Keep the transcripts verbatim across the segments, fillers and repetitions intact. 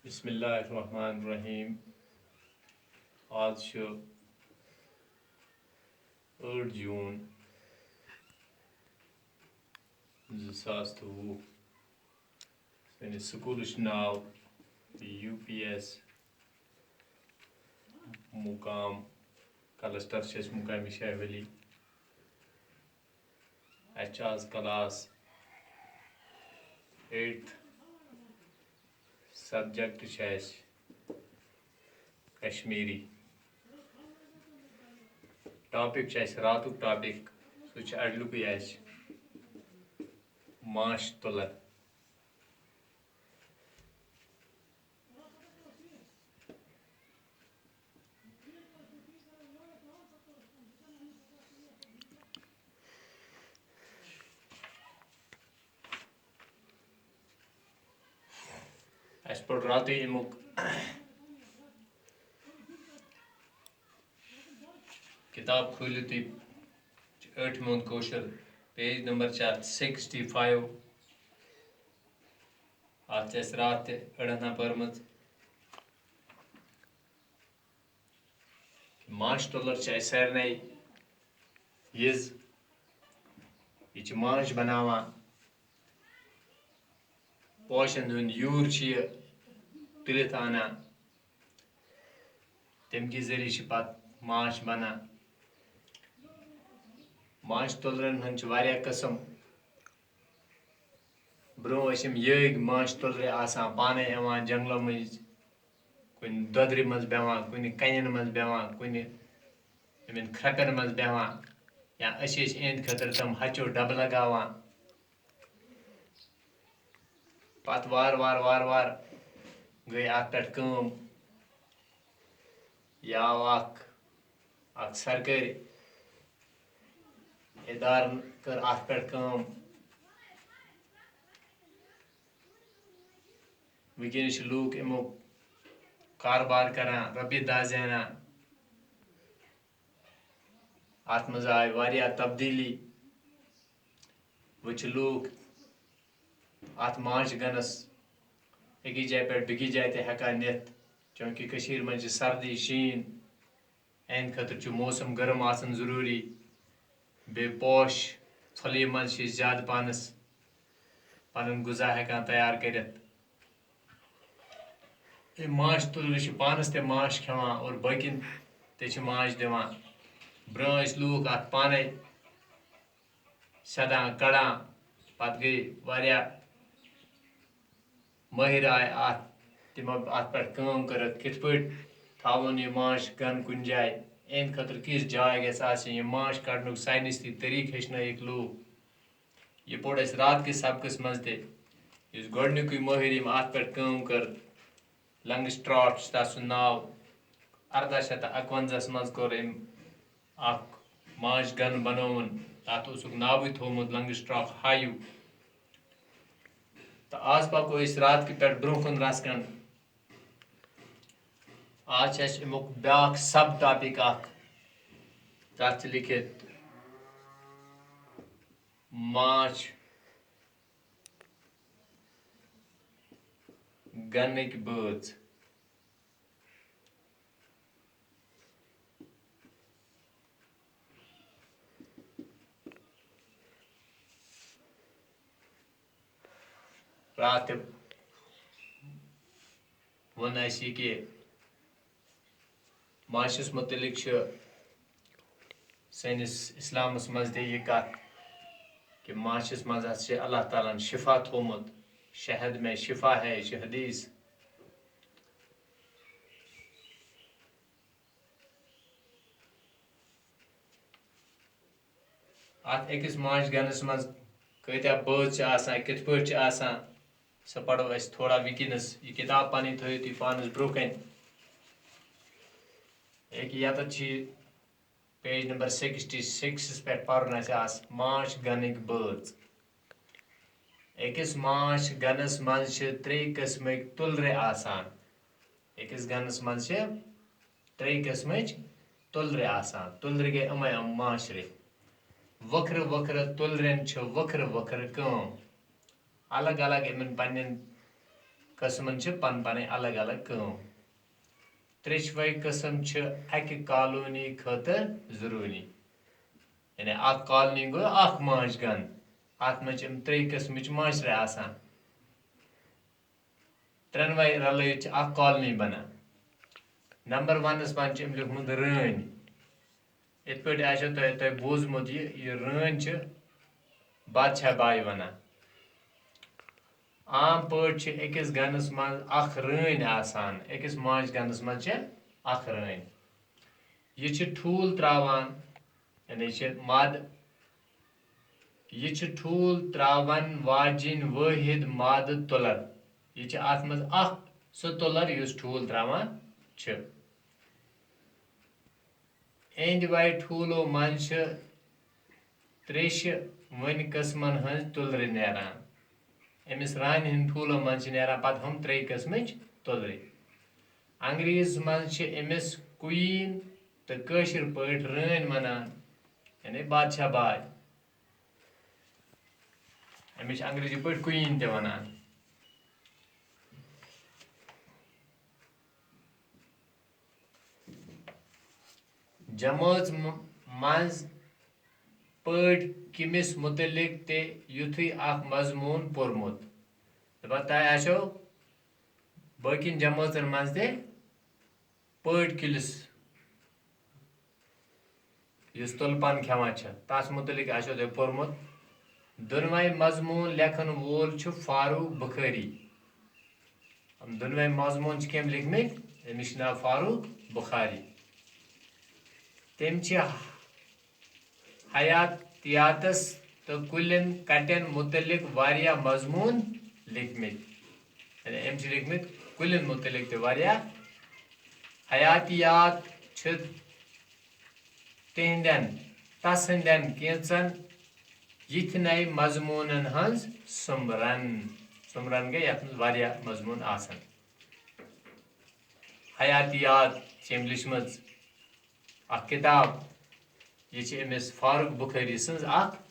بسم اللہ الرحمن الرحیم۔ آز چھُ ٲٹھ جوٗن زٕ ساس تہٕ وُہ۔ سٲنِس سکوٗلَس چھُ ناو یوٗ پی ایس مُقام کلسٹر، چھِ أسۍ مُقامِ شاہ ولی۔ اَسہِ چھُ آز کلاس ایٹتھ، سبجیکٹ چھُ اَسہِ کشمیٖری۔ ٹاپک چھُ اَسہِ راتُک ٹاپک، سُہ چھُ اَڈلیُکُے اَسہِ، ماچھ تُلر۔ اَسہِ پوٚر راتٕے اَمیُک کِتاب، کھوٗلِو تُہۍ، ٲٹھمہِ ہُنٛد کٲشُر، پیج نمبر چھِ اَتھ سِکِسٹی فایِو۔ اَتھ چھِ اَسہِ راتھ تہِ أڑہَن پٔرمٕژ۔ ماچھ تُلر چھِ اَسہِ سارنٕے یِژھ۔ یہِ چھِ ماچھ بَناوان۔ پوشن ہُنٛد یوٗر چھُ یہِ تُلِتھ اَنان۔ تَمہِ کہِ ذٔریعہٕ چھِ پَتہٕ ماچھ بَنان۔ ماچھ تُلرٮ۪ن ہٕنٛدۍ چھِ واریاہ قٕسٕم۔ برٛونٛہہ ٲسۍ یِم یٲگۍ ماچھ تُلرِ آسان، پانَے یِوان جنٛگلو مٔنٛزۍ، کُنہِ دۄدرِ منٛز بیٚہوان، کُنہِ کَنٮ۪ن منٛز بیٚہوان، کُنہِ یِمَن کھرٛکَن منٛز بیٚہوان، یا أسۍ ٲسۍ یِہِنٛدِ خٲطرٕ تِم ہَچو ڈَبہٕ لَگاوان۔ پَتہٕ وارٕ وارٕ وارٕ وارٕ گٔے اَتھ پٮ۪ٹھ کٲم۔ یہِ آو اَکھ، اَکھ سرکٲرۍ اِدارَن کٔر اَتھ پٮ۪ٹھ کٲم۔ وٕنکیٚنَس چھِ لوٗکھ یِمو کاربار کران، رۄپیہِ دَہ زینان۔ اَتھ منٛز آیہِ واریاہ تبدیٖلی۔ وۄنۍ چھِ لوٗکھ اَتھ ماچھ گنَس أکِس جایہِ پٮ۪ٹھ بیٚکِس جایہِ تہِ ہٮ۪کان نِتھ، چوٗنٛکہِ کٔشیٖرِ منٛز چھِ سردی، شیٖن، اَمہِ خٲطرٕ چھُ موسم گرم آسُن ضروٗری۔ بیٚیہِ پوش پھلیہِ منٛز چھِ أسۍ زیادٕ پانَس پَنُن غذا ہٮ۪کان تیار کٔرِتھ۔ یہِ ماچھ تُلرِ چھِ پانَس تہِ ماچھ کھٮ۪وان اور باقین تہِ چھِ ماچھ دِوان۔ برٛونٛہہ ٲسۍ لوٗکھ اَتھ پانَے سیٚدان، کَڑان۔ پَتہٕ گٔے واریاہ مٲہِر آے اَتھ، تِمو اَتھ پٮ۪ٹھ کٲم کٔرٕکھ، کِتھ پٲٹھۍ تھاوون یہِ ماچھ گَن کُنہِ جایہِ، اَمہِ خٲطرٕ کِژھ جاے گژھِ آسٕنۍ۔ یہِ ماچھ کَڑنُک ساینسی طریٖقہٕ ہیٚچھنٲیِکھ لوٗکھ۔ یہِ پوٚر اَسہِ راتھ کِس سبقَس منٛز تہِ، یُس گۄڈٕنیُکُے مٲہِر یِم اَتھ پٮ۪ٹھ کٲم کٔر، لنگسٹراف چھُ تَس سُنٛد ناو۔ اَرداہ شیٚتھ تہٕ اَکوَنزاہَس منٛز کوٚر أمۍ اَکھ ماچھ گَن بَنووُن، تَتھ اوسُکھ ناوٕے تھوٚومُت لنگسٹراف ہایو۔ تہٕ آز پَکو أسۍ راتھ کہِ پٮ۪ٹھ برٛونٛہہ کُن رَژھ کھنٛڈ۔ آز چھِ اَسہِ اَمیُک بیٛاکھ سب ٹاپِک اَکھ، تَتھ چھِ لیٚکھِتھ ماچھ گَنٕکۍ بٲژ۔ راتھ تہِ ووٚن اَسہِ یہِ کہِ ماچھَس مُتعلِق چھُ سٲنِس اِسلامَس منٛز تہِ یہِ کَتھ کہِ ماچھَس منٛز ہسا چھِ اللہ تعالیٰ ہَن شِفا تھوٚومُت، "شہد میں شفا ہے"، یہِ چھُ حدیٖث۔ اَتھ أکِس ماچھ گَنَس منٛز کۭتیٛاہ بٲژ چھِ آسان، کِتھ پٲٹھۍ چھِ آسان، سُہ پَرو أسۍ تھوڑا وٕنکیٚنَس۔ یہِ کِتاب پَنٕنۍ تھٲیِو تُہۍ پانَس برٛونٛہہ کَنہِ۔ ییٚکیٛاہ یَتَتھ چھِ یہِ پیج نمبر سِکِسٹی سِکسَس پٮ۪ٹھ پَرُن اَسہِ آز ماچھ گَنٕکۍ بٲژ۔ أکِس ماچھ گَنَس منٛز چھِ ترٛےٚ قٕسمٕکۍ تُلرِ آسان۔ أکِس گَنَس منٛز چھِ ترٛےٚ قٕسمٕچ تُلرِ آسان۔ تُلرِ گٔے یِمَے یِم ماچھرِ۔ وٕکھرٕ وٕکھرٕ تُلرٮ۪ن چھِ وٕکھرٕ وٕکھرٕ کٲم۔ الگ الگ یِمَن پنٛنٮ۪ن قٕسمَن چھِ پَن پَنٕنۍ الگ الگ کٲم۔ ترٛیٚشوَے قٕسم چھِ اَکہِ کالونی خٲطرٕ ضروٗری۔ یعنی اکھ کالونی گوٚو اکھ ماچھ گن، اَتھ منٛز چھِ یِم ترٛیٚیہِ قٕسمٕچ ماچھرِ آسان۔ ترٛٮ۪نوَے رلٲوِتھ چھِ اکھ کالونی بنان۔ نمبر ونس منٛز چھِ أمۍ لیوٗکھمُت رٲنۍ۔ یِتھ پٲٹھۍ آسیو تۄہہِ، تۄہہِ بوٗزمُت یہِ، یہِ رٲنۍ چھِ بادشاہ باے ونان۔ عام پٲٹھۍ چھِ أکِس گنَس منٛز اکھ رٲنۍ آسان، أکِس ماچھ گنَس منٛز چھِ اکھ رٲنۍ۔ یہِ چھِ ٹھوٗل ترٛاوان، یعنی چھِ مادٕ، یہِ چھِ ٹھوٗل ترٛاوَن واجِنۍ وٲحد مادٕ تُلر۔ یہِ چھِ اَتھ منٛز اکھ سُہ تُلر یُس ٹھوٗل ترٛاوان چھِ۔ اِہِنٛدِ وَے ٹھوٗلو منٛز چھِ ترٛیشہِ وٕنۍ قٕسمَن ہٕنٛز تُلرِ نیران۔ أمِس رانہِ ہٕنٛدِ ٹھوٗلو منٛز چھِ نیران پَتہٕ ہُم ترٛیٚیہِ قٕسمٕچ تُلرِ۔ انگریزی منٛز چھِ أمِس queen تہٕ کٲشِر پٲٹھۍ رٲنۍ وَنان، یعنی بادشاہ باے۔ أمِس چھِ انگریزی پٲٹھۍ queen تہِ وَنان۔ جمٲژ م-، منٛز پٲٹھۍ کٔمِس مُتعلِق تہِ یُتھُے اکھ مضموٗن پوٚرمُت۔ دَپان تۄہہِ آسیو باقین جمٲژن منٛز تہِ پٲٹھۍ کِلِس یُس تُلہٕ پَن کھٮ۪وان چھِ، تَس مُتعلِق آسیو تۄہہِ پوٚرمُت۔ دۄنوَے مضموٗن لیکھن وول چھُ فاروق بخاری۔ یِم دۄنوَے مضموٗن چھِ کٔمۍ لیکھمٕتۍ؟ أمِس چھُ ناو فاروق بخاری۔ تٔمۍ چھِ حیاتیاتس تہٕ کُلٮ۪ن کٹٮ۪ن مُتعلِق واریاہ مضموٗن لیکھمٕتۍ۔ یعنی أمۍ چھِ لیکھمٕتۍ کُلٮ۪ن مُتعلِق تہِ واریاہ۔ حیاتیات چھِ تِہنٛدٮ۪ن، تسٕنٛدٮ۪ن کینٛژن یِتھنَے مضموٗنن ہٕنٛز سُمرن۔ سُمرن گٔے یَتھ منٛز واریاہ مضموٗن آسن۔ حیاتیات چھِ أمۍ لیچھمٕژ اکھ کِتاب۔ یہِ چھِ أمِس فاروق بخاری سٕنٛز اکھ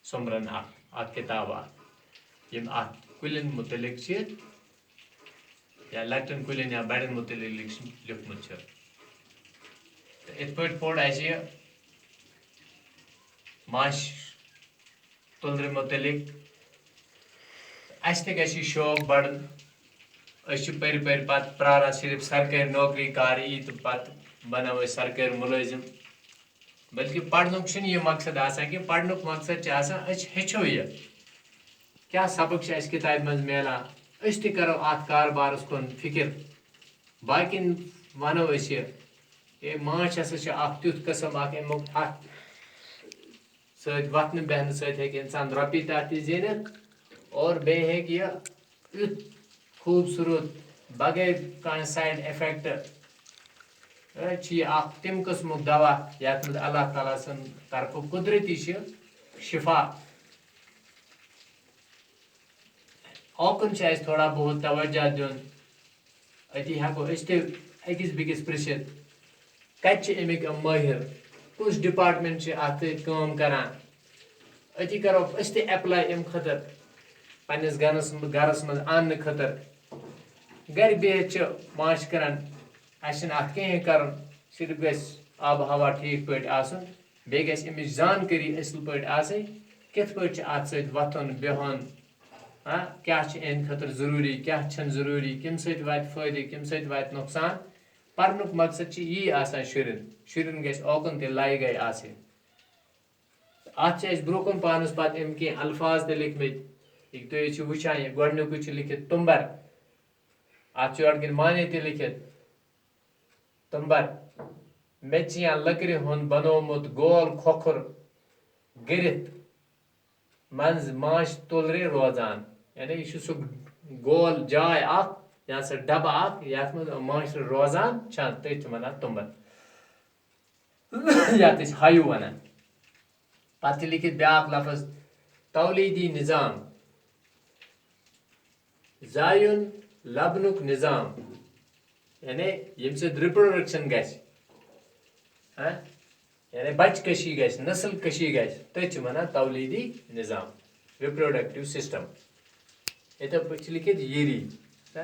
سُمرن اکھ، اکھ کِتاب اکھ، یِم اَتھ کُلٮ۪ن مُتعلِق چھِ یا لۄکٹٮ۪ن کُلٮ۪ن یا بڑٮ۪ن مُتعلِق لیکھ-، لیوٗکھمُت چھُ۔ تہٕ یِتھ پٲٹھۍ پوٚر اَسہِ یہِ ماچھ تُلرِ مُتعلِق۔ اَسہِ تہِ گژھِ یہِ شوق بڑُن۔ أسۍ چھِ پٔرۍ پٔرۍ پتہٕ پراران صرف سرکٲرۍ نوکری کر یی تہٕ پتہٕ بنو أسۍ سرکٲرۍ مُلٲزِم۔ بلکہِ پرنُک چھُنہٕ یہِ مقصد آسان کینٛہہ، پرنُک مقصد چھُ آسان أسۍ ہیٚچھو یہِ۔ کیٛاہ سبق چھِ اَسہِ کِتابہِ منٛز میلان؟ أسۍ تہِ کرو اَتھ کاربارس کُن فِکر۔ باقین وَنو أسۍ یہِ، ہے ماچھ ہسا چھِ اکھ تیُتھ قٕسم اکھ، اَمیُک اَتھ سۭتۍ وۄتھنہٕ بیٚہنہٕ سۭتۍ ہیٚکہِ اِنسان رۄپیہِ دَہ تہِ زیٖنِتھ اور بیٚیہِ ہیٚکہِ یہِ یُتھ خوٗبصوٗرت، بغٲر کانٛہہ side effect، چھُ یہِ اکھ تَمہِ قٕسمُک دوا یَتھ منٛز اللہ تعالیٰ سٕنٛدِ طرفہٕ قُدرتی چھِ شِفا۔ اوکُن چھُ اَسہِ تھوڑا بہت توجہ دیُن۔ أتی ہٮ۪کو أسۍ تہِ أکِس بیٚکِس پرٛژھِتھ، کَتہِ چھِ اَمِکۍ یِم مٲہِر، کُس department چھِ اَتھ سۭتۍ کٲم کران۔ أتی کرو أسۍ تہِ apply اَمہِ خٲطرٕ پنٛنِس گَرَس، گَرَس منٛز اَننہٕ خٲطرٕ۔ گَرِ بِہِتھ چھِ ماچھ کران، اَسہِ چھِنہٕ اَتھ کِہیٖنۍ کَرُن، صرف گژھِ آب و ہوا ٹھیٖک پٲٹھۍ آسُن، بیٚیہِ گژھِ اَمِچ زانکٲری اَصٕل پٲٹھۍ آسٕنۍ، کِتھ پٲٹھۍ چھِ اَتھ سۭتۍ وۄتھُن بِہُن، ہاں، کیٛاہ چھِ اَہَنٛدِ خٲطرٕ ضروٗری، کیٛاہ چھَنہٕ ضروٗری، کَمہِ سۭتۍ واتہِ فٲیدٕ، کَمہِ سۭتۍ واتہِ نۄقصان۔ پَرنُک مقصد چھُ یی آسان شُرٮ۪ن۔ شُرٮ۪ن گژھِ اوکُن تہِ لَے گَے آسٕنۍ۔ اَتھ چھِ اَسہِ برٛونٛہہ کُن پانَس پَتہٕ اَمہِ کینٛہہ الفاظ تہِ لیکھمٕتۍ۔ یہِ تُہۍ ٲسِو وٕچھان، یہِ گۄڈٕنیُکُے چھُ لیکھِتھ تُمبَر۔ اَتھ چھُ یورٕ کِنۍ معنی تہِ لیکھِتھ۔ تُمبَر، میٚژِ یا لٔکرِ ہُنٛد بنوومُت گول کھوکھُر گٔرِتھ منٛز ماچھ تُلرِ روزان۔ یعنی یہِ چھُ سُہ گول جاے اَکھ یا سُہ ڈَبہٕ اَکھ یَتھ منٛز ماچھ روزان چھِ، تٔتھۍ چھِ وَنان تُمبَر۔ یَتھ أسۍ ہَیوٗ وَنان۔ پَتہٕ چھِ لیکھِتھ بیٛاکھ لفظ، تولیٖدی نظام۔ زایُن لبنُک نظام، یعنی ییٚمہِ سۭتۍ reproduction گژھِ، ہاں؟ یعنی بچہٕ کشی گژھِ، نسل کشی گژھِ، تٔتھۍ چھِ وَنان تولیٖدی نظام، reproductive system۔ ییٚتٮ۪تھ پٲٹھۍ چھِ لیٖکھِتھ ییٚری، چھا؟